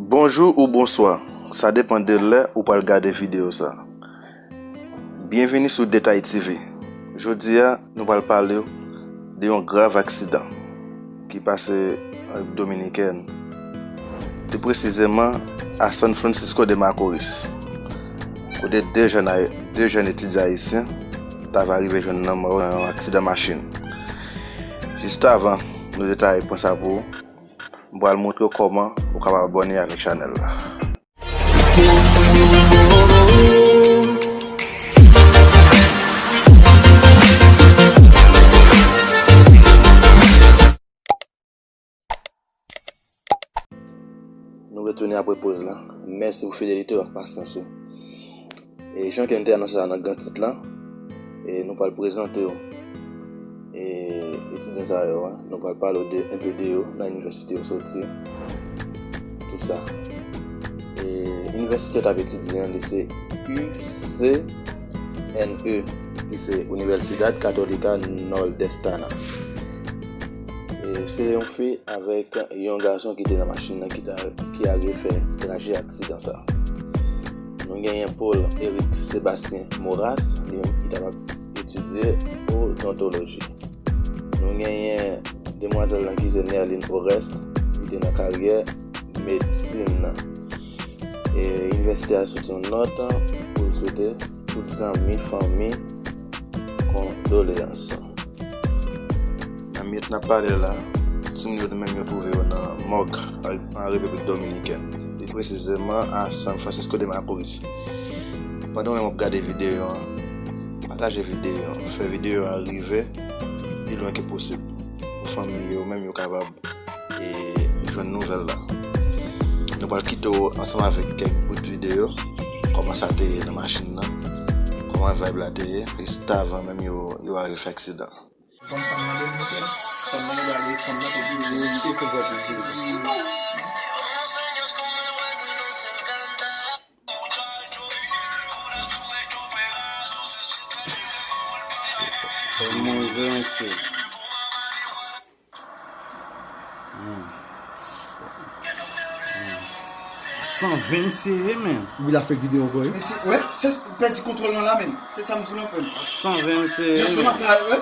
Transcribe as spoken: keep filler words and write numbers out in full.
Bonjou ou bonswa, sa depann de lè ou pral gade videyo sa. Byenvini sou Detay T V. Jodi a, nou pral pale w de yon grav aksidan ki pase an Repiblik Dominikèn, pi presizeman a San Francisco de Macorís, kote de jèn, de jèn etidyan ayisyen t ava rive jwenn lanmò nan yon aksidan machin. Jis avan nou detay pwen sa pou ou, m pral montre w kòman ou kapab abòne avèk chanèl la. Nou retounen apre poz la. Mèsi pou fidelite w ak pasyans ou. E jan ke m te anonse sa nan gran tit lan, e nou pral prezante w e etidyan sa yo a. Nou pral pale w de enpe de yo, nan inivèsite yo soti, tout sa. E inivèsite yo t ap etidye an, li se U C N E, ki se Universidad Católica Nordestana. E se yon fi avèk yon gason ki te nan machin nan ki ta, ki arive fè traje aksidan sa. Nou genyen Paul Eric Sébastien Moras, li menm ki t ap etidye odontoloji. Nou genyen demwazèl lan ki se Nerline Oreste, li te nan karyè medsin nan. E inivèsite a soti yon nòt pou l swete tout zanmi, fanmi, kondoleyans. Nan minit n ap pale la, timoun yo menm yo twouve yo nan mòg an Repiblik Dominikèn, pi presizeman a San Francisco de Macorís. Pandan w menm w ap gade videyo an, pataje videyo an, fè videyo an rive pi lwen ke posib pou fanmi yo menm yo kapab e jwenn nouvèl la. Nou pral kite w ansanm avèk kèk bout videyo, kòman sa te ye nan machin nan, kòman vibe la te ye, jis avan menm yo, yo arive fè aksidan. Fanm fanm nan Dominikèn, fanm nan genlè al ret fanm nan te di li rejte fè vòt li jere. Fè move mesye. Hmm. San ven sere, men. Wi, l ap fè videyo ankò, wi. Men se, wè, se pèdi kontwòl lan la, men. Se sa m di w lan, frè m. San ven sere, men. Jan se matray, wè.